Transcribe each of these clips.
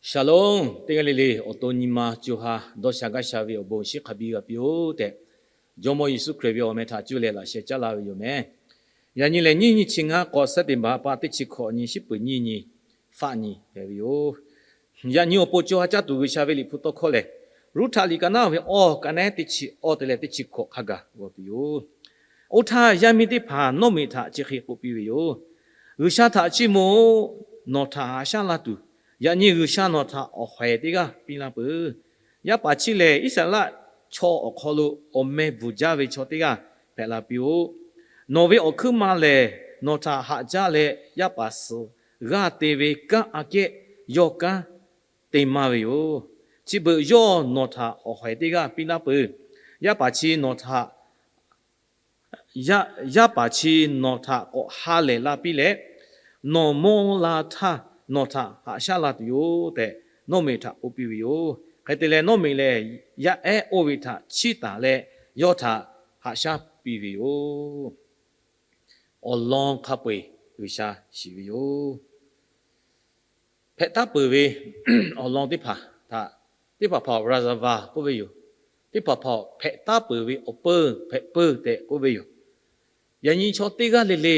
Shalom, teˇ g'aˇ le le awˬ to nyi ma co ha dawˇ sha gaˇ sha ve awˬ bon shiˉ hk'a biˇ g'a piˇ-oˆ tehꞈ, Jawˇmawˇ Yeˍsuˆ Hkriꞈ ve awˬ meh htaꞈ cuˇ leh laꞈ sheh caˉ laˇ ve yoˬ meh. Yaꞈ nyi lehˬ, nyiˇ nyi chi ngaˇ k'awꞈ September pa teˇ chi hkawꞈ nyi, shiˉ peuˍ nyiˇ nyi, faˆ nyi hpehꞈ ve yoˬ. Yaꞈ nyi awˬ pon co ha caˇ tuˬ G'uiˬsha ve Liꞈ hpu tawˇ hkawˇ lehˬ, Ruˇhtaꞈ liꞈ ka naˉ ve awˬ ka naˉ teˇ chi awˬ te leh teˇ chi hkawꞈ hk'a gaˬ g'aw tuˬ yoˬ. Oˇ htaˇ, yaˇ miˇ teˇ hpaˍ Nawˉmeꞈ htaꞈ chi hk'e k'oˆ piˇ ve yoˬ. G'uiˬsha htaꞈ chiˇ mvuh-oˆ. Nawˬ htaꞈ haꞈ shaˉ laˇ tuˬ, yaꞈ nyi G'uiˬsha nawˬ htaꞈ awˬ haiˬ teˇ g'aˇ piˇ laˇ peuˬ. Yaˇ paˍ chi lehˬ, Iˉsaˍreˍlaˆ chaw awˬ hk'aw lo awˬ meh bvuhˬ jaˇ ve chaw teˇ g'aˇ hpehꞈ la piˇ-oˆ. Nawˬ ve awˬ hkuiˉ ma lehˬ, nawˬ htaꞈ haꞈ jaˇ leh yaˇ paˍ suhˍ g'aˇ te ve kanˉ aꞈ kehˉ yawˇ kanˉ te maˇ ve yoˬ. Chi beuꞈ yawˇ nawˬ htaꞈ awˬ haiˬ teˇ g'aˇ piˇ laˇ peuˬ. Yaˇ paˍ chi nawˬ htaꞈ yaˇ paˍ chi nawˬ htaꞈ k'awꞈ ha lehˬ la piˇ leh, nawˬ mawˇ la htaˇ nawˬ htaꞈ haꞈ shaˉ la tuˬ yoˬ tehꞈ, Nawˉmeꞈ htaꞈ k'oˆ piˇ ve yoˬ. Hk'e te leh, Nawˉmeꞈ lehˬ yaˇ ehˉ oˇ ve htaꞈ chiˇ taˍ leh, yawˇ htaꞈ haꞈ shaˉ piˇ ve yoˬ. Awˬ lawn hk'a peu-eˬ G'uiˬsha shiˍ ve yoˬ. Hpehꞈ taˉ peuˬ ve awˬ lawn teˇ hpaˍ htaꞈ, teˇ hpaˍ hpaˍ reservoir k'oˆ ve yoˬ. Teˇ hpaˍ hpaˍ hpehꞈ taˉ peuˬ ve awˬ peuˇ hpehꞈ peuˬ tehꞈ k'oˆ ve yoˬ. Yaꞈ nyi chaw teˇ g'aˇ le le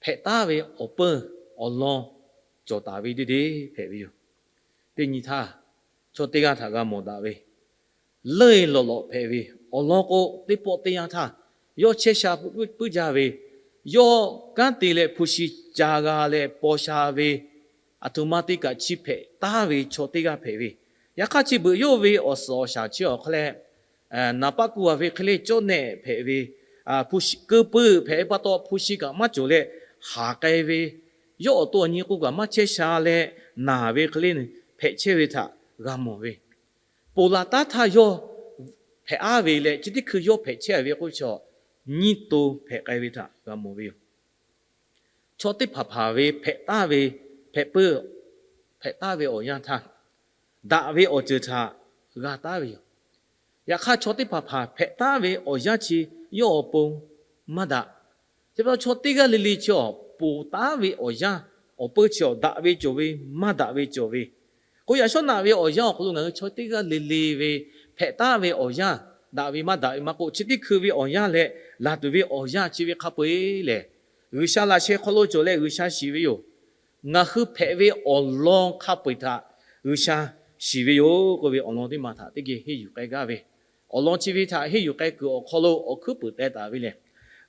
hpehꞈ taˉ ve awˬ peuˇ awˬ lawn cawˬ taˍ ve deˇ deˇ hpehꞈ ve yoˬ. Teˇ nyi htaˇ, chaw teˇ g'aˇ htaꞈ g'a mawˬ daꞈ ve, leuˆ lawꞈ lawꞈ hpehꞈ ve awˬ lawn k'o, teˇ pawˆ teˇ yanˇ htaˇ yawˇ chehˇ sha puiˉ jaˇ ve, yawˇ kanˉ te leh hpu shi ca g'a leh paw sha ve, aˬ htoꞈ ma te kaꞈ chi hpehꞈ taˉ ve chaw teˇ g'aˇ hpehꞈ ve. Yaꞈ hk'aˇ, chi beuꞈ yawˇ ve awˬ suhˍ awˬ shaˍ chi awˬ hk'aw leh, naˍ paˆ ku a ve hk'e le cawˇ nehˆ hpehꞈ ve, keu peuˬ hpehꞈ ve pa taw, hpu shi kaꞈ maˇ cawˬ leh haˍ k'ai ve, yawˇ awˬ to awˬ nyi k'o kaꞈ maˇ chehˇ sha leh naˬ ve hk'e le hpehꞈ chehˇ ve htaꞈ g'a mawˬ ve. Ponˬ laˬ taˉ htaˇ yawˇ hpehꞈ aˉ ve leh, chi teˇ hkui yawˇ hpehꞈ chehˇ ve k'oˆ ve chaw nyiˇ to hpehꞈ k'ai ve htaꞈ g'a mawˬ ve yoˬ. Chaw teˇ hpaˍ hpaˍ ve hpehꞈ taˉ ve, hpehꞈ peuˬ hpehꞈ taˉ ve awˬ yanˇ htaˇ, daꞈ ve awˬ ceuˬ htaꞈ g'a taˉ ve yoˬ. Yaꞈ hk'aˇ, chaw teˇ hpaˍ hpaˍ hpehꞈ taˉ ve awˬ yanˇ chi yawˇ awˬ pon maˇ daꞈ. Chi pa taw, chaw teˇ g'aˇ le le chi awˬ ponˬ taˉ ve awˬ yanˇ awˬ peuˇ chi awˬ daꞈ ve cawˬ ve, maˇ daꞈ ve cawˬ ve. K'o, yaꞈ shawˉ naꞈ ve awˬ yanˇ awˬ hk'aw lo ngaˬ hui chaw teˇ g'aˇ le le ve hpehꞈ taˉ ve awˬ yanˇ, daꞈ ve maˇ daꞈ ve maˇ k'oˆ, chi teˇ hkui ve awˬ yanˇ leh laˬ tuˬ ve awˬ yanˇ chi ve hk'a peu-eˬ lehˬ, G'uiˬsha laꞈ sheh hk'aw lo cawˬ leh G'uiˬsha shiˍ ve yoˬ. Ngaˬ hui hpehꞈ ve awˬ lawn hk'a peu-eˬ htaꞈ G'uiˬsha shiˍ ve yoˬ k'oˆ ve awˬ lawn teˇ ma htaꞈ teˇ geh henˇ yuˬ k'ai gaˇ ve, awˬ lawn chi ve htaꞈ henˇ yuˬ k'ai kuiˬ awˬ hk'aw lo awˬ hkuiˉ puiˍ teh taˍ ve lehˬ,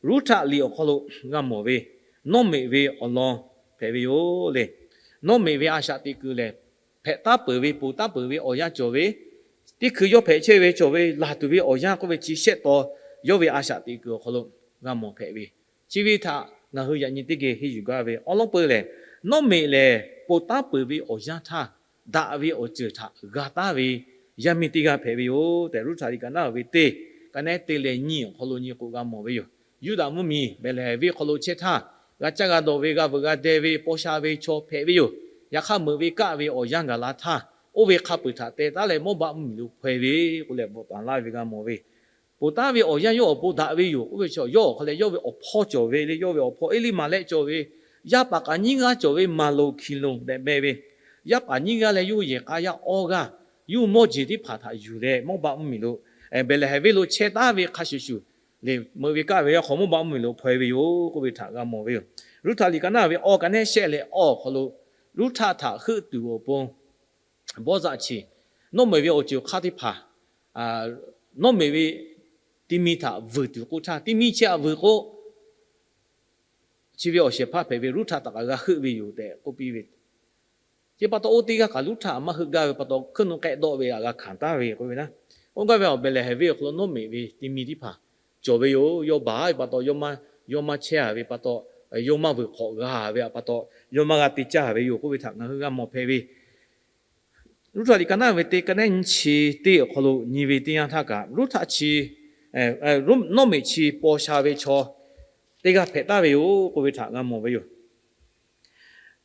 Ruˇhtaꞈ liꞈ awˬ hk'aw lo g'a mawˬ ve Nawˉmeꞈ ve awˬ lawn hpehꞈ ve yoˬ le. Nawˉmeꞈ ve a shaꞈ teꞈ kuiˬ lehˬ, hpehꞈ taˉ peuˬ ve, ponˬ taˉ peuˬ ve awˬ yanˇ cawˬ ve, teˇ hkui yawˇ hpehꞈ chehˇ ve cawˬ ve, laˬ tuˬ ve awˬ yanˇ k'oˆ ve chi shehˆ taw yawˇ ve a shaꞈ teꞈ kuiˬ awˬ hk'aw lo g'a mawˬ hpehꞈ ve. Chi ve htaꞈ ngaˬ hui yaꞈ nyi teˇ geh henˇ yuˬ gaˇ ve awˬ lawn peuˬ lehˬ, Nawˉmeꞈ lehˬ ponˬ taˉ peuˬ ve awˬ yanˇ htaˇ, daꞈ ve awˬ ceuˬ htaꞈ g'a taˉ ve yaˇ miˇ teˇ g'aˇ hpehꞈ ve yoˬ tehꞈ, Ruˇhtaꞈ liꞈ ka naˉ ve teˇ, ka naˉ te leh nyi awˬ hk'aw lo nyi k'o g'a mawˬ ve yoˬ. Yuˇdaꞈ mvuhˇmiˬ Behˍlehˍhehnˍ venˇ hk'aw lo chehˇ htaˇ, g'a caˇ g'a dawˬ ve, g'a veuꞈ g'a deh ve, paw sha ve chaw hpehꞈ ve yoˬ. Yaꞈ hk'aˇ, meuꞈ ve kaˆ ve awˬ yanˇ gaˬ la htaˇ, oˇ ve hk'a peu-eˬ htaꞈ teh taˉ leh Mawˇbaˆ mvuhˇmiˬ lo hpaw-e ve k'oˆ leh bvuhꞈ taˍ laˇ ve g'a mawˬ ve. Ponˬ taˉ ve awˬ yanˇ yawˇ awˬ pon daꞈ ve yoˬ k'oˆ ve chaw, yawˇ awˬ hk'aw leh yawˇ ve awˬ hpawˇ cawˬ ve le, yawˇ ve awˬ hpawˇ Eˇliˇmaˍlehˆ cawˬ ve, yaˇ paˍ k'aꞈ nyiˇ g'aˇ cawˬ ve Maˍloˍhkiˍlonˍ tehꞈ meh ve, yaˇ paˍ nyiˇ g'aˇ leh yawˇ yehˬ k'a yaˇ awˇ g'aˇ, yawˇ mawˇ jeˬ teˇ hpaˍ htaꞈ yuˬ leh Mawˇbaˆ mvuhˇmiˬ lo Behˍlehˍhehnˍ venˇ lo chehˇ taˉ ve hk'a shuˍ shuˍ, lehˬ meuꞈ ve kaˆ ve awˬ hk'aw Mawˇbaˆ mvuhˇmiˬ lo hpaw-e ve yoˬ k'oˆ ve htaꞈ g'a mawˬ ve yoˬ. Ruˇhtaꞈ liꞈ ka naˉ ve awˇ ka naˉ shehˆ leh awˇ awˬ hk'aw lo, Ruˇhtaꞈ htaꞈ heuˆ tuˬ awˬ pon bawˇ zaꞈ chi, Nawˉmeꞈ ve awˬ ceuˬ hk'aˇ teˇ hpaˍ, Nawˉmeꞈ ve ti mi htaꞈ vuiˬ tuˬ k'oˆ htaˇ, ti mi chi htaꞈ vuiˬ k'o, chi ve awˬ shehˍ hpaˇ hpehꞈ ve Ruˇhtaꞈ htaꞈ kaꞈ g'a heuˆ ve yoˬ tehꞈ k'oˆ piˇ ve. Chi pa taw, oˇ teˇ g'aˇ kaꞈ Ruˇhtaꞈ maˇ heuˆ gaˇ ve pa taw, hkuiˉ nuˆ k'ehˆ dawˆ ve htaꞈ g'a hkanˍ taˍ ve k'oˆ ve na. Oˇ gaˇ ve awˬ Behˍlehˍhehnˍ venˇ awˬ hk'aw lo Nawˉmeꞈ ve ti mi teˇ hpaˍ cawˬ ve yoˬ. Yawˇ baˬ ve pa taw, yawˇ maˇ chehˇ ve pa taw, yawˇ maˇ vuiˬ hk'awꞈ g'a ve pa taw, yawˇ maˇ g'a te caˇ ve yoˬ k'oˆ ve htaꞈ ngaˬ hui g'a mawˬ hpehꞈ ve. Ruˇhtaꞈ liꞈ ka naˉ ve teˇ, ka naˉ nyiˇ chi teˇ awˬ hk'aw lo nyi ve teˇ yanˇ htaˇ kaꞈ, Ruˇhtaꞈ chi, Nawˉmeꞈ chi paw sha ve chaw teˇ g'aˇ hpehꞈ taˍ ve yoˬ k'oˆ ve htaꞈ g'a mawˬ ve yoˬ.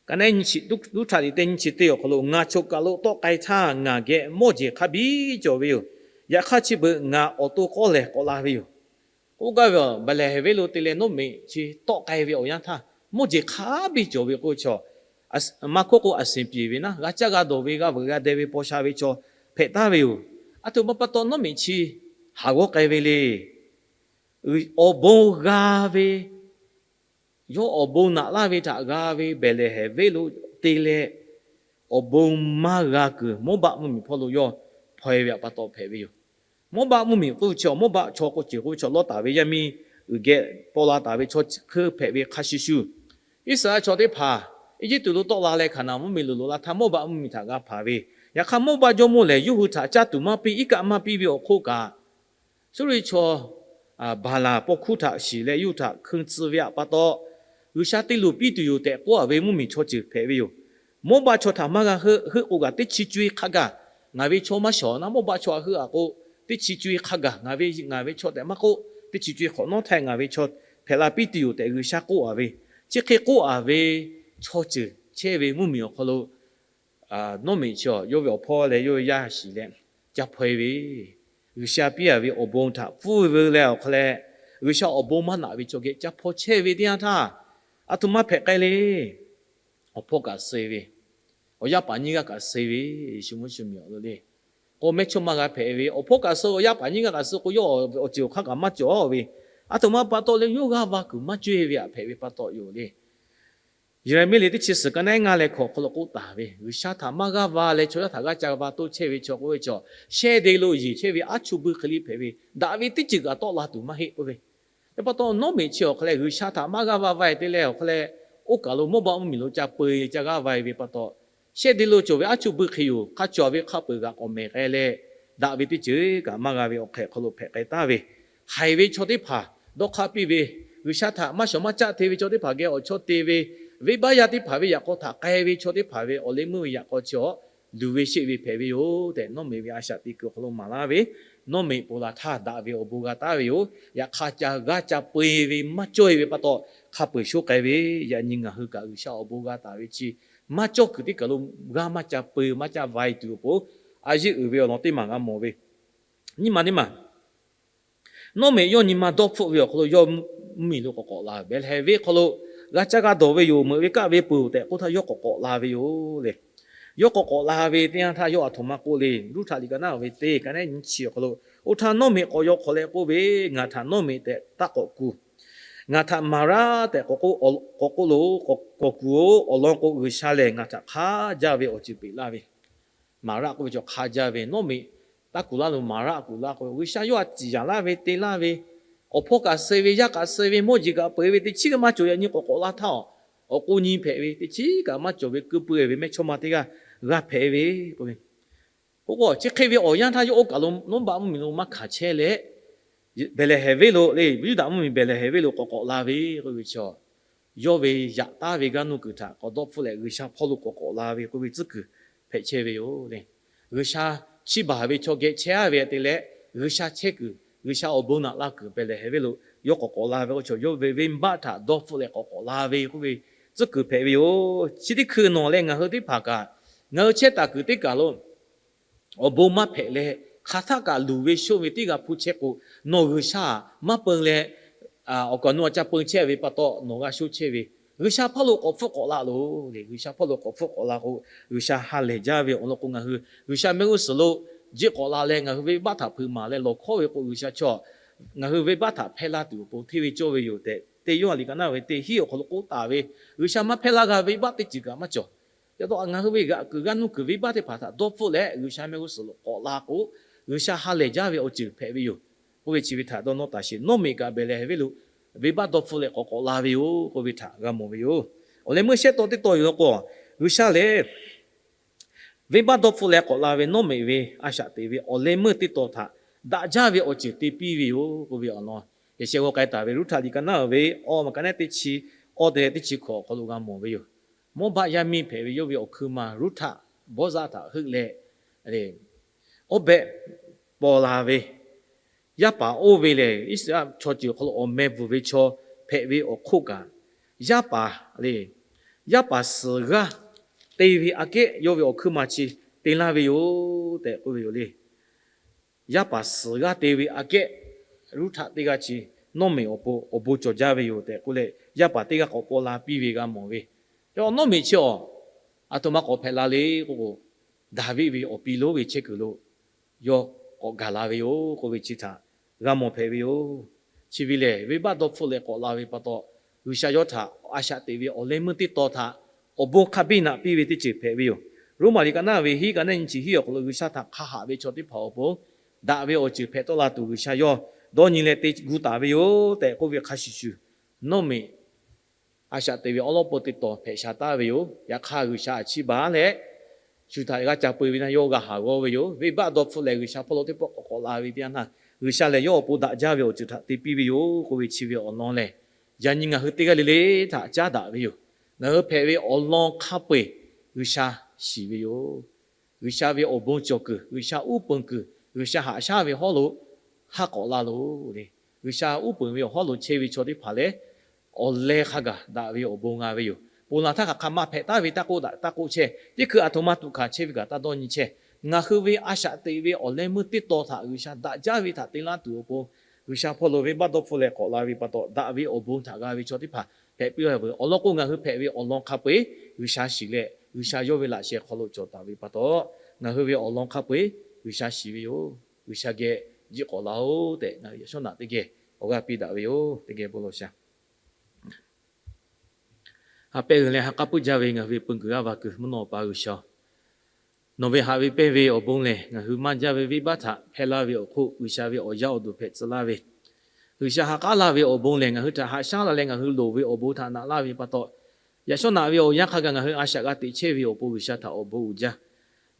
Ka naˉ nyiˇ chi, Ruˇhtaꞈ liꞈ teˇ nyiˇ chi teˇ awˬ hk'aw lo, ngaˬ choˬ kaˬ lo tawˆ k'ai htaˇ ngaˬ geh mawˇ jeˬ hk'a biˇ cawˬ ve yoˬ. Yaꞈ hk'aˇ, chi beuꞈ ngaˬ awˬ to k'awˇ lehˬ k'awꞈ la ve yoˬ. K'oˆ gaˇ ve, Behˍlehˍhehnˍ venˇ lo te leh Nawˉmeꞈ chi tawˆ k'ai ve awˬ yanˇ htaˇ, mawˇ jeˬ hk'a biˇ cawˬ ve k'oˆ ve chaw, Maˇ hkawˇ k'o, aˬ shinˍ piˍ ve naˉ, g'a caˇ g'a dawˬ ve, g'a veuꞈ g'a deh ve paw sha ve chaw hpehꞈ taˍ ve yoˬ. Aˬ htoꞈ ma pa taw Nawˉmeꞈ chi haˍ g'awˇ k'ai ve le. Awˬ bon g'a ve, yawˇ awˬ bon naꞈ laˇ ve htaꞈ g'a ve Behˍlehˍhehnˍ venˇ lo te leh, awˬ bon maˇ g'a kuiˬ Mawˇbaˆ mvuhˇmiˬ hpawˇ lo yawˇ hpaw e ve pa taw hpehꞈ ve yoˬ. Mawˇbaˆ mvuhˇmiˬ k'oˆ ve chi, Mawˇbaˆ chaw k'o ceuˬ k'oˆ ve chaw, Lawˇtaˍ ve yaˇ miˇ uiˍ geh paw la taˍ ve chaw hk'e hpehꞈ ve hk'a shuˍ shuˍ, Iˉsaˍreˍlaˆ chaw teˇ hpaˍ Eˇjiˇtuꞈ lo tawˆ la leh Hkaˍnanˍ mvuhˇmiˬ lo loꞈ la htaˇ, Mawˇbaˆ mvuhˇmiˬ htaꞈ g'a hpanˍ ve. Yaꞈ hk'aˇ, Mawˇbaˆ jawˇmawˇ lehˬ yawˇ hui htaꞈ caˇ tuˬ maˇ piˇ, iˉ kaˆ maˇ piˇ ve awˬ hk'oˆ kaꞈ, Suˇriˆ chaw Baˍlaˍ paw hkuˇ htaꞈ shiˍ leh yawˇ hui htaꞈ hkui tcuh ve pa taw, G'uiˬsha te luˬ piˇ tuˬ yoˬ tehꞈ k'oˆ a ve mvuhˇmiˬ chaw ceuˬ hpehꞈ ve yoˬ. Mawˇbaˆ chaw htaꞈ maˇ g'a heuˆ k'o kaꞈ, teˇ chi co-e hk'a gaˬ ngaˬ ve chaw maˇ shawˍ naˉ, Mawˇbaˆ chaw htaꞈ heuˆ a k'o, teˇ chi co-e hk'a gaˬ ngaˬ ve, ngaˬ ve chaw tehꞈ maˇ k'oˆ, teˇ chi co-e hk'awꞈ nawˉ htaˇ ngaˬ ve chaw hpehꞈ la piˇ tuˬ yoˬ tehꞈ G'uiˬsha k'oˆ a ve, chi hk'e k'oˆ a ve chaw ceuˬ chehˇ ve mvuhˇmiˬ awˬ hk'aw lo Nawˉmeꞈ chi yawˇ ve awˬ hpawˇ leh yawˇ ve yaˇ shiˍ leh ca hpaw e ve, G'uiˬsha piˇ a ve awˬ bon htaꞈ pfuhˇ ve leh awˬ hk'aw leh, G'uiˬsha awˬ bon maˇ naꞈ ve chaw geh ca hpaw chehˇ ve teˇ yanˇ htaˇ, aˬ htoꞈ ma hpehꞈ k'ai le. Awˬ hpawˇ kaꞈ suh e ve, awˬ yaˇ paˍ nyiˇ g'aˇ kaꞈ suh e ve, Yeˍsuˆ mvuhˇ shiˍ miˬ awˬ lo le. K'o mehˇchawˇma g'a hpehꞈ ve, awˬ hpawˇ kaꞈ suh, awˬ yaˇ paˍ nyiˇ g'aˇ kaꞈ suh k'o, yawˇ awˬ ceuˬ awˬ hk'aˇ kaꞈ maˇ cawˬ ve, aˬ htoꞈ ma pa taw leh yawˇ g'aˇ va kuiˬ maˇ cawˇ e ve htaꞈ hpehꞈ ve pa taw yoˬ le. Yeˍraˍmiˆ liꞈ teˇ chi suhˍ ka naˉ ngaˇ leh hkawꞈ hk'aw lo k'oˆ taˍ ve, G'uiˬsha htaꞈ maˇ g'aˇ va leh chaw yaˇ htaꞈ g'aˇ ca va toˇ chehˇ ve chaw k'oˆ ve chaw, shehˇ de lo yeˬ chehˇ ve aˉ chuˇ buiˇ hk'e liˇ hpehꞈ ve, daꞈ ve teˇ ceuˬ kaꞈ tawˆ la tuˬ maˇ heˆ k'oˆ ve. Teˇ pa taw Nawˉmeꞈ chi awˬ hk'aw leh G'uiˬsha htaꞈ maˇ g'aˇ va va e te leh awˬ hk'aw leh, oˇ kaˬ lo Mawˇbaˆ mvuhˇmiˬ lo ca peu e ca g'aˇ va e ve pa taw, shehˇ de lo cawˬ ve aˉ chuˇ buiˇ hk'e yoˬ, hk'a cawˬ ve hk'a peuˬ g'aꞈ k'awꞈ mehˍ k'ai leh, daꞈ ve teˇ ceuˬ kaꞈ maˇ g'a ve awˬ hk'ehꞈ hk'aw lo hpehꞈ k'ai taˍ ve, haiˬ ve chaw teˇ hpaˍ dawˇ hk'aˇ piˇ ve, G'uiˬsha htaꞈ maˇ shawˍ maˇ caˆ te ve chaw teˇ hpaˍ geh awˬ chawˇ te ve, venˇbaˆ yaˇ teˇ hpaˍ ve yaꞈ k'aw htaꞈ k'ai ve chaw teˇ hpaˍ ve awˬ leh meuˇ ve yaꞈ k'aw chi awˬ luˬ ve sheˆ ve hpehꞈ ve yoˬ tehꞈ, Nawˉmeꞈ ve a shaꞈ teꞈ kuiˬ awˬ hk'aw lo maˍ laˇ ve, Nawˉmeꞈ ponˬ laˬ htaˇ daꞈ ve awˬ bon g'a taˍ ve yoˬ. Yaꞈ hk'aˇ ca g'aˇ ca peu e ve maˇ cawˇ e ve pa taw, hk'a peuˬ shoˉ k'ai ve, yaꞈ nyi ngaˬ hui kaꞈ G'uiˬsha awˬ bon g'a taˍ ve chi maˇ cawˇ kuiˬ teˇ kaˬ lo g'aˇ maˇ ca peu maˇ ca va e tuˬ awˬ pon, a yeˇ uiˍ ve awˬ lawn teˇ maˬ g'a mawˬ ve, nyiˇ maˬ teˇ maˬ Nawˉmeꞈ yawˇ nyi ma dawˇ hpfuhˆ ve awˬ hk'aw lo yawˇ mvuhˇmiˬ lo k'awꞈ k'awꞈ la ve, Behˍlehˍhehnˍ venˇ hk'aw lo g'a caˇ g'a dawˬ ve yoˬ, meuꞈ ve kaˆ ve peuˬ tehꞈ k'oˆ htaˇ yawˇ k'awꞈ k'awꞈ la ve yoˬ le. Yawˇ k'awꞈ k'awꞈ la ve teˇ yanˇ htaˇ yawˇ aˬ htoꞈ ma k'oˆ le. Ruˇhtaꞈ liꞈ ka naˉ ve teˇ ka naˉ nyiˇ chi awˬ hk'aw lo, oˇ htaˇ Nawˉmeꞈ k'awꞈ yaw hk'awꞈ leh k'oˆ ve, Ngaˬ htaꞈ Nawˉmeꞈ tehꞈ taˇ k'awꞈ kuˬ. Ngaˬ htaꞈ Maˍraˆ tehꞈ k'awꞈ k'oˆ loˬ. K'awꞈ kuˬ-oˬ. Awˬ lawn k'o, G'uiˬsha lehˬ ngaˬ htaꞈ hk'a jaˇ ve awˬ ceuˬ peꞈ laˇ ve, Maˍraˆ k'oˆ ve chaw hk'a jaˇ ve, Nawˉmeꞈ taˇ kuˬ laˇ loˬ, Maˍraˆ kuˬ laˇ k'o, G'uiˬsha yawˇ a ciˍ yanˍ laˇ ve te laˇ ve, awˬ hpawˇ kaꞈ suh ve, yaˇ kaꞈ suh ve, mawˇ jeˬ kaꞈ peu e ve, teˇ chiˉ kaꞈ maˇ cawˬ. Yaꞈ nyi k'awꞈ k'awꞈ la htaˇ, awˬ k'o nyi hpehꞈ ve, teˇ chiˉ kaꞈ maˇ cawˬ ve, keu pui ve mehˇchawˇma teˇ g'aˇ g'a hpehꞈ ve k'oˆ ve. K'o k'o chi hk'e ve awˬ yanˇ htaˇ yawˇ oˇ kaˬ lo Nawˉbaˆ mvuhˇmiˬ lo maˇ hkanˍ chehˇ leh, Behˍlehˍhehnˍ venˇ lo le, Yuˇdaꞈ mvuhˇmiˬ Behˍlehˍhehnˍ venˇ lo k'awꞈ k'awꞈ la ve k'oˆ ve chi, yawˇ ve yaꞈ taˉ ve g'aˇ nuˇ kuiˬ htaꞈ k'awꞈ dawˇ hpfuhˆ leh G'uiˬsha hpawˇ lo k'awꞈ k'awꞈ la ve k'oˆ ve tcuhˉ kuiˬ hpehꞈ chehˇ ve yoˬ le. G'uiˬsha chiˇ baˬ ve chaw geh chehˇ a ve te leh, G'uiˬsha chehˇ kuiˬ, G'uiˬsha awˬ bon naꞈ la kuiˬ Behˍlehˍhehnˍ venˇ lo yawˇ k'awꞈ k'awꞈ la ve k'o, yawˇ ve venˇbaˆ htaꞈ dawˇ hpfuhˆ leh k'awꞈ k'awꞈ la ve k'oˆ ve tcuhˉ kuiˬ hpehꞈ ve yoˬ. Chi teˇ hkui nawˬ leh ngaˬ hui teˇ hpaˍ kaꞈ, ngaˬ hui chehˇ taˍ kuiˬ teˇ kaˬ lo awˬ bon maˇ hpehꞈ leh, hk'aˬ htaˆ kaꞈ luˬ ve shoˆ ve teˇ g'a hpu chehˇ k'o, nawˬ G'uiˬsha maˇ peun leh, awˬ kaˬ nu a ca peun chehˇ ve pa taw nawˬ g'a shoˆ chehˇ ve, G'uiˬsha hpawˇ lo k'awꞈ hpfuhˆ k'awꞈ la loˬ le. G'uiˬsha hpawˇ lo k'awꞈ hpfuhˆ k'awꞈ la k'o, G'uiˬsha ha lehˬ jaˇ ve awˬ lawn k'o, ngaˬ hui G'uiˬsha mehˆ g'uˇ suhˍ lo jiˆ k'awꞈ la leh ngaˬ hui venˇbaˆ htaꞈ hpeuꞈ maˍ leh lawˬ hkawˉ ve k'o, G'uiˬsha chaw ngaˬ hui venˇbaˆ htaꞈ hpehˇ laˇ tuˬ awˬ pon hteˇ ve cawˇ ve yoˬ tehꞈ, teˇ Yoˇhanˬ liꞈ ka naˉ ve teˇ hinˉ awˬ hk'aw lo k'oˆ taˍ ve, G'uiˬsha maˇ hpehˇ laˇ g'a ve venˇbaˆ teˇ ceuˬ kaꞈ maˇ cawˬ. Yaꞈ taw ngaˬ hui ve g'aꞈ kuiˬ g'aˇ nuˇ kuiˬ venˇbaˆ teˇ hpaˍ htaꞈ dawˇ hpfuhˆ leh G'uiˬsha mehˆ g'uˇ suhˍ lo k'awꞈ la k'o, G'uiˬsha ha lehˬ jaˇ ve awˬ ceuˬ hpehꞈ ve yoˬ. K'oˆ ve chi ve htaꞈ dawˇ nawˇ taˍ sheˍ. Nawˉmeꞈ kaꞈ Behˍlehˍhehnˍ venˇ lo venˇbaˆ dawˇ hpfuhˆ leh k'awꞈ k'awꞈ la ve yoˬ k'oˆ ve htaꞈ g'a mawˬ ve yoˬ. Awˬ leh meuˇ shehˆ taw teˇ taw yoˬ law k'o, G'uiˬsha lehˬ venˇbaˆ dawˇ hpfuhˆ leh k'awꞈ la ve Nawˉmeꞈ ve a shaꞈ teꞈ ve awˬ leh meuˇ teˇ taw htaꞈ daꞈ jaˇ ve awˬ ceuˬ te piˇ ve yoˬ k'oˆ ve awˬ lawn, yaꞈ sheh g'aw k'ai taˍ ve Ruˇhtaꞈ liꞈ ka naˉ ve awˬ ma ka naˉ teˇ chi awˬ te leh teˇ chi hkawꞈ awˬ hk'aw lo g'a mawˬ ve yoˬ. Mawˇbaˆ yaˇ miˇ hpehꞈ ve yawˇ ve awˬ hkui ma Ruˇhtaꞈ Bawˇzaˆ htaꞈ heuˆ leh, oˇ behꞈ paw la ve, yaˇ paˍ oˇ ve lehˬ Iˉsaˍreˍlaˆ chaw ceuˬ awˬ hk'aw lo awˬ meh bvuhˬ ve chaw hpehꞈ ve awˬ hk'oˆ kaꞈ, yaˇ paˍ le, yaˇ paˍ suhˍ g'aˇ te ve aꞈ kehˉ yawˇ ve awˬ hkui ma chi te laˇ ve yoˬ tehꞈ k'oˆ ve yoˬ le. Yaˇ paˍ suhˍ g'aˇ te ve aꞈ kehˉ Ruˇhtaꞈ teˇ g'aˇ chi Nawˉmeꞈ awˬ pon awˬ bon cawˬ jaˇ ve yoˬ tehꞈ k'oˆ leh, yaˇ paˍ teˇ g'aˇ k'awꞈ paw la piˇ ve g'a mawˬ ve. Yaꞈ Nawˉmeꞈ chi awˬ aˬ htoꞈ ma k'awꞈ hpehꞈ la le k'o, Daˍviˆ ve awˬ pi lonˉ ve chehˇ kuiˬ lo yawˇ k'awꞈ gaˬ la ve yoˬ k'oˆ ve chi htaꞈ g'a mawˬ hpehꞈ ve yoˬ. Chi ve lehˬ, venˇbaˆ dawˇ hpfuhˆ leh k'awꞈ la ve pa taw, G'uiˬsha yawˇ htaꞈ a shaꞈ teꞈ ve awˬ leh meuˇ teˇ taw htaꞈ awˬ bon hk'a biˇ naꞈ piˇ ve teˇ ceuˬ hpehꞈ ve yoˬ. Roˉmaꞈ liꞈ ka naˇ ve hiˉ ka naˇ nyi chi hiˉ awˬ hk'aw lo G'uiˬsha htaꞈ hk'a haꞈ ve chaw teˇ hpaˍ awˬ pon daꞈ ve awˬ ceuˬ hpehꞈ tawˆ la tuˬ G'uiˬsha yawˇ dawˇ nyi leh te gu taˍ ve yoˬ tehꞈ k'oˆ ve hk'a shuˍ shuˍ, nawˇ meꞈ a shaꞈ teꞈ ve awˉ lawˉ peu teˇ taw hpehꞈ sha taˍ ve yoˬ. Yaꞈ hk'aˇ, G'uiˬsha a ciˉ baˬ leh shu htaꞈ g'a ca peu ve naˇ yawˇ g'a haˍ g'awˇ ve yoˬ. Venˇbaˆ dawˇ hpfuhˆ leh G'uiˬsha hpawˇ lo teˇ pawˆ k'awꞈ k'awꞈ la ve teˇ yanˇ htaˇ, G'uiˬsha lehˬ yawˇ awˬ pon daꞈ jaˇ ve awˬ ceuˬ htaꞈ te piˇ ve yoˬ k'oˆ ve chi ve awˬ lawn lehˬ, yaꞈ nyi ngaˬ hui teˇ g'aˇ le le htaꞈ caˉ daꞈ ve yoˬ. Ngaˬ hui hpehꞈ ve awˬ lawn hk'a peu-eˬ G'uiˬsha shiˍ ve yoˬ. G'uiˬsha ve awˬ bon cawˬ kuiˬ, G'uiˬsha uˉ peunˍ kuiˬ, G'uiˬsha haꞈ shaˉ ve hawˉ lo haˉ k'awꞈ la loˬ le. G'uiˬsha uˉ peunˍ ve awˬ hawˉ lo chehˇ ve chaw teˇ hpaˍ lehˬ, awˬ leh hk'a gaˬ daꞈ ve awˬ bon g'a ve yoˬ. Ponˬ laˬ htaˇ hk'aˬ hk'aˬ ma hpehꞈ taˍ ve taˇ k'oˆ daꞈ taˇ k'oˆ chehˇ, teˇ hkui aˬ htoꞈ ma tuꞈ hkanˍ chehˇ ve kaꞈ taˇ dawˇ nyi chehˇ. Ngaˬ hui ve a shaꞈ teꞈ ve awˬ leh meuˇ teˇ taw htaꞈ G'uiˬsha daꞈ jaˇ ve htaꞈ te laˇ tuˬ awˬ pon, G'uiˬsha hpawˇ lo venˇbaˆ dawˇ hpfuhˆ leh k'awꞈ la ve pa taw, daꞈ ve awˬ bon htaꞈ g'a ve chaw teˇ hpaˍ hpehꞈ piˇ laˇ ve awˬ lawn k'o, ngaˬ hui hpehꞈ ve awˬ lawn hk'a peu-eˬ G'uiˬsha shiˍ leh G'uiˬsha yawˇ ve laꞈ sheh hk'aw lo cawˬ taˍ ve pa taw, ngaˬ hui ve awˬ lawn hk'a peu-eˬ G'uiˬsha shiˍ ve yoˬ. G'uiˬsha geh jiˆ k'awꞈ laˇ-oˆ tehꞈ ngaˬ hui yaꞈ shawˉ naꞈ teˇ geh awˬ g'aˇ piˇ daꞈ ve yoˬ. Teˇ geh bon lawˬ shaˍ. Ha pehˇ g'uiˬ leh ha k'aˉ puiˉ jaˇ ve ngaˬ hui ve peu kuiˬ g'aˇ va kuiˬ mvuhˇ naw pa G'uiˬsha-oˬ, nawˬ ve haꞈ ve pehnˇ ve awˬ bon lehˬ, ngaˬ hui maˇ jaˇ ve venˇbaˆ htaꞈ hpehˇ laˇ ve awˬ hk'oˆ, G'uiˬsha ve awˬ yaˇ awˬ duˬ hpehꞈ tcuh laˇ ve, G'uiˬsha ha k'aˉ laˇ ve awˬ bon lehˬ, ngaˬ hui htaꞈ haꞈ shaˉ la leh ngaˬ hui loˍ ve awˬ bon htaꞈ naꞈ laˇ ve pa taw, yaꞈ shawˉ naꞈ ve awˬ yanˇ hk'a gaˬ ngaˬ hui a shaꞈ g'a teꞈ chehˇ ve awˬ pon G'uiˬsha htaꞈ awˬ bon uiˍ jaˇ.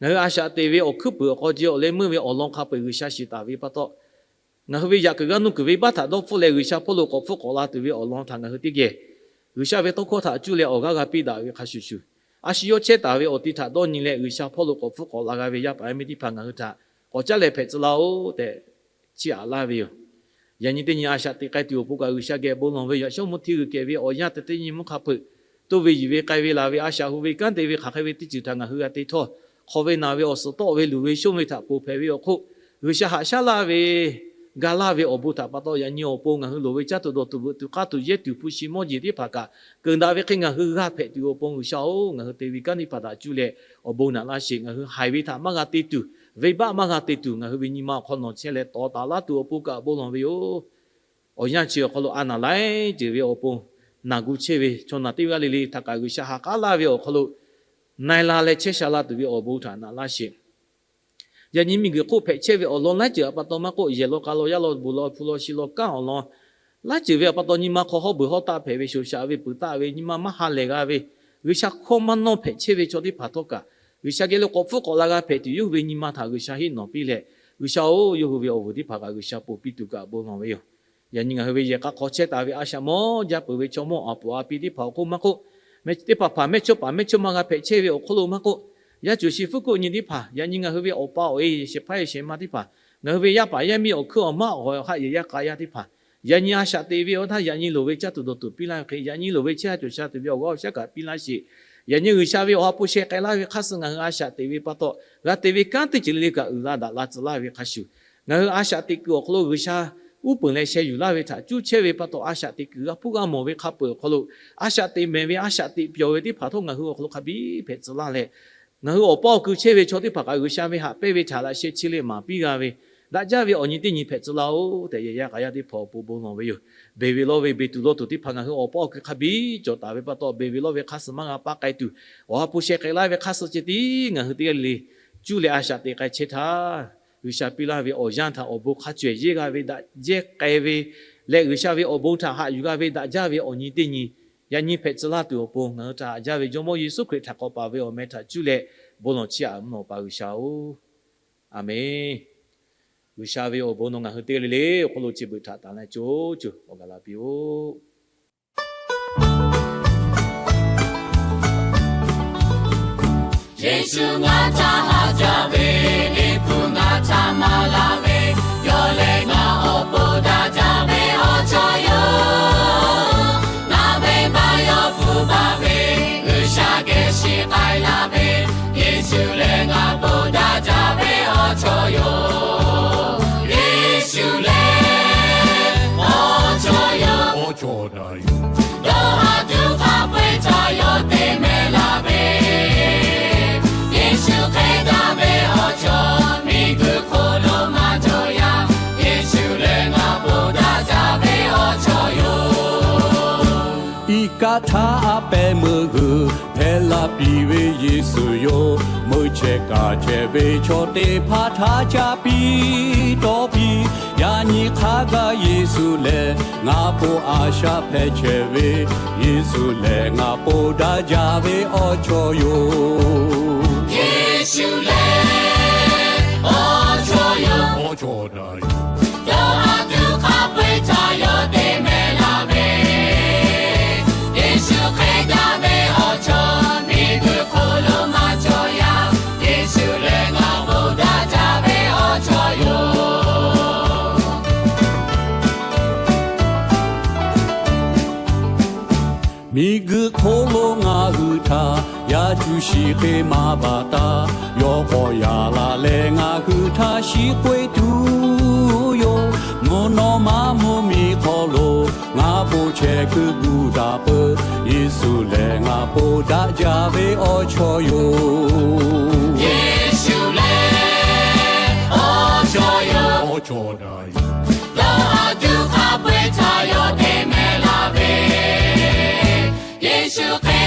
Ngaˬ hui a shaꞈ teꞈ ve awˬ hkuiˉ puiˍ awˬ k'aw ji awˬ leh meuˇ ve awˬ lawn hk'a peu-eˬ G'uiˬsha shiˍ taˍ ve pa taw, ngaˬ hui ve yaꞈ kuiˬ g'aˇ nuˇ kuiˬ venˇbaˆ htaꞈ dawˇ hpfuhˆ leh G'uiˬsha hpawˇ lo k'awꞈ hpfuhˆ k'awꞈ la tuˬ ve awˬ lawn htaꞈ ngaˬ hui teˇ geh G'uiˬsha ve tawˇ hkawˇ htaꞈ cuˇ leh awˬ g'aˇ g'a piˇ daꞈ ve hk'a shuˍ shuˍ, a shu yawˇ chehˇ taˍ ve awˬ ti htaꞈ dawˇ nyi leh G'uiˬsha hpawˇ lo k'awꞈ hpfuhˆ k'awꞈ la g'a ve yaˇ paˍ yaˇ miˇ teˇ hpaˍ ngaˬ hui htaꞈ k'awꞈ caˉ leh hpehꞈ tcuh laˇ-oˆ tehꞈ chiˇ aꞈ laˇ ve yoˬ. Yaꞈ nyi teˇ nyi a shaꞈ teꞈ k'ai tuˬ awˬ pon kaꞈ G'uiˬsha geh bon lawˬ ve yoˬ. Yaꞈ shawˉ mvuhˇ hti g'uiˬ kehˬ ve awˬ yanˇ te teˇ nyi mvuhˇ hk'a peu-eˬ, toˇ ve yiˬ ve k'ai ve laˬ ve a shaꞈ hu ve kanˉ te ve hk'aˬ hk'e ve teˇ ceuˬ htaꞈ ngaˬ hui g'a te htawˇ, hk'aw ve naˬ ve awˬ suhˍ tawˆ ve luˬ ve shonˇ ve htaꞈ ponˬ hpehꞈ ve awˬ hk'oˆ, G'uiˬsha haꞈ shaˉ laˇ ve ga laˇ ve awˬ bon htaꞈ pa taw, yaꞈ nyi awˬ pon ngaˬ hui loˍ ve caˇ tuˬ dawˬ tuˬ veuꞈ tuˬ k'aˇ tuˬ yehˇ tuˬ hpu shi mawˇ jeˬ teˇ hpaˍ kaꞈ keunˍ daꞈ ve hk'e ngaˬ hui g'a hpehꞈ tuˬ awˬ pon G'uiˬsha-oˬ, ngaˬ hui te ve kanˉ teˇ hpaˍ htaꞈ cuˇ leh awˬ bon naꞈ laˇ sheˍ. Ngaˬ hui haiˬ ve htaꞈ maˇ g'a te tuˬ, venˇbaˆ maˇ g'a te tuˬ, ngaˬ hui ve nyi ma awˬ hk'aw nawˬ chehˇ leh tawˍ taˍ laˇ tuˬ awˬ pon kaꞈ bon lawˬ ve yoˬ. Awˬ yanˇ chi awˬ hk'aw lo a naˬ laiˉ ceuˬ ve awˬ pon naˬ gu chehˇ ve chaw naˬ teˇ g'aˇ le le htaꞈ kaꞈ G'uiˬsha ha k'aˉ laˇ ve awˬ hk'aw lo na-e la leh chehˇ sha la tuˬ ve awˬ bon htaꞈ naꞈ laˇ sheˍ. Yaꞈ nyi miˬguiˬ hk'oˆ hpehꞈ chehˇ ve awˬ lawn laiˉ ceuˬ awˬ pa taw maˇ k'oˆ, yehˬ law k'a law yaˇ law bon law hpu law shi law kanˉ awˬ lawn laiˉ ceuˬ ve awˬ pa taw nyi ma hk'aw hawˉ beuˬ hawˉ taˆ hpehꞈ ve, shoˍ shaꞈ ve peuˬ taˆ ve, nyi ma maˇ ha lehˬ g'a ve, G'uiˬsha hkawˇ maˇ nawˇ hpehꞈ chehˇ ve chaw teˇ hpaˍ htawˇ kaꞈ, G'uiˬsha geh lo k'awꞈ hpfuhˆ k'awꞈ la g'a hpehꞈ tuˬ yawˇ hui ve nyi ma htaꞈ G'uiˬsha heˆ nawˬ piˇ leh, G'uiˬsha-oˬ, yawˇ hui ve awˬ vuiˬ teˇ hpaˍ kaꞈ G'uiˬsha ponˬ piˇ tuˬ kaꞈ bon lawˬ ve yoˬ. Yaꞈ nyi ngaˬ hui ve yehˬ k'a hk'aw chehˇ taˍ ve a shaꞈ mawˇ jaˇ peuˬ ve chaw mawˇ awˬ puˍ a pi teˇ hpaˍ awˬ hk'oˆ maˇ k'oˆ, teˇ hpaˍ hpaˍ mehˇchawˇpaˍ mehˇchawˇma g'a hpehꞈ chehˇ ve awˬ hk'oˆ lo maˇ k'oˆ, yaˇ cuˬ shi fuˉ kuˆ nyi teˇ hpaˍ, yaꞈ nyi ngaˬ hui ve awˬ pa awˬ e shehˍ hpaˇ shehˍ ma teˇ hpaˍ, ngaˬ hui ve yaˇ paˍ yaˇ miˇ awˬ hkuiˉ awˬ maˉ awˬ ha yehˬ yaˇ k'a yaˇ teˇ hpaˍ, yaꞈ nyi a shaꞈ teꞈ ve awˬ htaˇ yaꞈ nyi loˍ ve caˇ tuˬ dawˬ tuˬ piˇ laˇ ve hk'e, yaꞈ nyi loˍ ve chehˇ ha cawˬ sha tuˬ ve awˬ g'aˇ awˬ shaˉ kaꞈ piˇ laˇ sheˍ. Yaꞈ nyi G'uiˬsha ve awˬ ha hpu sheh k'ai laˇ ve hk'aˇ suh ngaˬ hui a shaꞈ teꞈ ve pa taw, g'a te ve kanˉ teˇ ceuˬ le le kaꞈ uiˍ la daꞈ la tcuh laˇ ve hk'a shuˍ, ngaˬ hui a shaꞈ teꞈ kuiˬ awˬ hk'aw lo G'uiˬsha uˉ peunˍ leh sheh yuˬ laˇ ve htaꞈ cuˇ chehˇ ve pa taw, a shaꞈ teꞈ kuiˬ g'a hpuˇ g'a mawˬ ve hk'a peu-eˬ awˬ hk'aw lo, a shaꞈ teꞈ mehˍ ve a shaꞈ teꞈ pyawˬ ve teˇ hpaˍ htawˇ ngaˬ hui awˬ hk'aw lo hk'a biˇ hpehꞈ tcuh laˇ leh, ngaˬ hui awˬ paˇ awˬ kui chehˇ ve chaw teˇ hpaˍ kaꞈ G'uiˬsha ve haꞈ pehnˇ ve htaꞈ laꞈ sheh chi leh maˍ piˇ g'a ve, daꞈ jaˇ ve awˬ nyi teˇ nyi hpehꞈ tcuh laˇ-oˆ tehꞈ, yehˬ yaˇ k'a yaˇ teˇ hpaˍ awˬ pon bon lawˬ ve yoˬ. Beˬ ve lawˇ ve beˬ tuˬ lawˇ tuˬ teˇ hpaˍ ngaˬ hui awˬ paˇ awˬ kui hk'a biˇ cawˬ taˍ ve pa taw, beˬ ve lawˇ ve hk'aˇ suh maˇ g'a paˇ k'ai tuˬ, awˬ ha hpu sheh k'ai laˇ ve hk'aˇ suh ceh tiˉ ngaˬ hui teˇ g'aˇ le le cuˇ leh a shaꞈ teꞈ k'ai chehˇ htaˇ, G'uiˬsha piˇ laˇ ve awˬ yanˇ htaꞈ awˬ bon hk'a cawehˬ yehˇ g'a ve daꞈ jehˇ k'ai ve leh, G'uiˬsha ve awˬ bon htaꞈ haꞈ yuˬ g'a ve daꞈ jaˇ ve awˬ nyi teˇ nyi, yaꞈ nyi hpehꞈ tcuh laˇ tuˬ awˬ pon ngaˬ hui htaꞈ haꞈ jaˇ ve Jawˇmawˇ Yeˍsuˆ Hkriꞈ htaꞈ k'awꞈ paˍ ve awˬ meh htaꞈ cuˇ leh bon lawˬ chiˇ aꞈ mvuhˇ naw pa G'uiˬsha-oˬ, Aˍmenˍ. G'uiˬsha ve awˬ bon nawˬ ngaˬ hui teˇ g'aˇ le le awˬ hk'aw lo chi beuꞈ htaꞈ tanˬ leh co co awˬ gaˬ la piˇ-oˆ. Yeˍsuˆ ngaˬ htaꞈ haꞈ jaˇ ve, Liꞈ hpu ngaˬ htaꞈ maˍ laˇ ve, yawˇ lehˬ ngaˬ awˬ pon daꞈ jaˇ ve awˬ cawˬ yoˬ. Ngaˬ ve maˇ yawˇ hpu maˍ ve, G'uiˬsha geh shiˍ k'ai laˇ ve, Yeˍsuˆ lehˬ ngaˬ pon daꞈ jaˇ ve awˬ cawˬ yoˬ. Yeˍsuˆ lehˬ awˬ cawˬ yoˬ. Dawˇ haˍ tuˬ hk'a peu-eˬ htaꞈ yawˇ te meh laˇ ve, Kaꞈ htaˇ a pehˍ meuˇ g'uiˬ hpehꞈ la piˇ ve Yeˍsuˆ yoˬ. Meuˇ chehˇ kaꞈ chehˇ ve chaw teˇ hpaˍ htaꞈ ca piˇ tawˇ piˇ. Yaꞈ nyi hk'a gaˬ Yeˍsuˆ lehˬ ngaˬ po a shaꞈ hpehꞈ chehˇ ve, Yeˍsuˆ lehˬ ngaˬ po daꞈ jaˇ ve awˬ chawˇ yoˬ. Yeˍsuˆ lehˬ awˬ chawˇ yoˬ. Awˬ chawˇ daꞈ yoˬ. Dawˇ haˍ tuˬ hk'a peu-eˬ htaꞈ yawˇ te mehˍ laˇ ve, Yeˍsuˆ hk'e daꞈ ve awˬ chawˇ miˬguiˬ hk'oˆ lo maˇ cawˬ yaˇ. Yeˍsuˆ lehˬ ngaˬ po daꞈ jaˇ ve awˬ chawˇ yoˬ. Miˬguiˬ hk'oˆ lo ngaˬ hui htaꞈ yaˇ cuˇ shiˍ hk'e maˇ baˬ taˇ, yawˇ k'awꞈ yaꞈ la leh ngaˬ hui htaꞈ shiˍ k'oˆ-e tuˬ yoˬ. Mvuhˇ naw ma mvuhˇmiˬ hk'aw lo ngaˬ po chehˇ kuiˬ gu daꞈ peuˬ. Yeˍsuˆ lehˬ ngaˬ po daꞈ jaˇ ve awˬ chawˇ yoˬ. Yeˍsuˆ lehˬ awˬ chawˇ yoˬ. Awˬ chawˇ daꞈ yoˬ. Dawˇ haˍ tuˬ hk'a peu-eˬ htaꞈ yawˇ te mehˍ laˇ ve, Yeˍsuˆ hk'e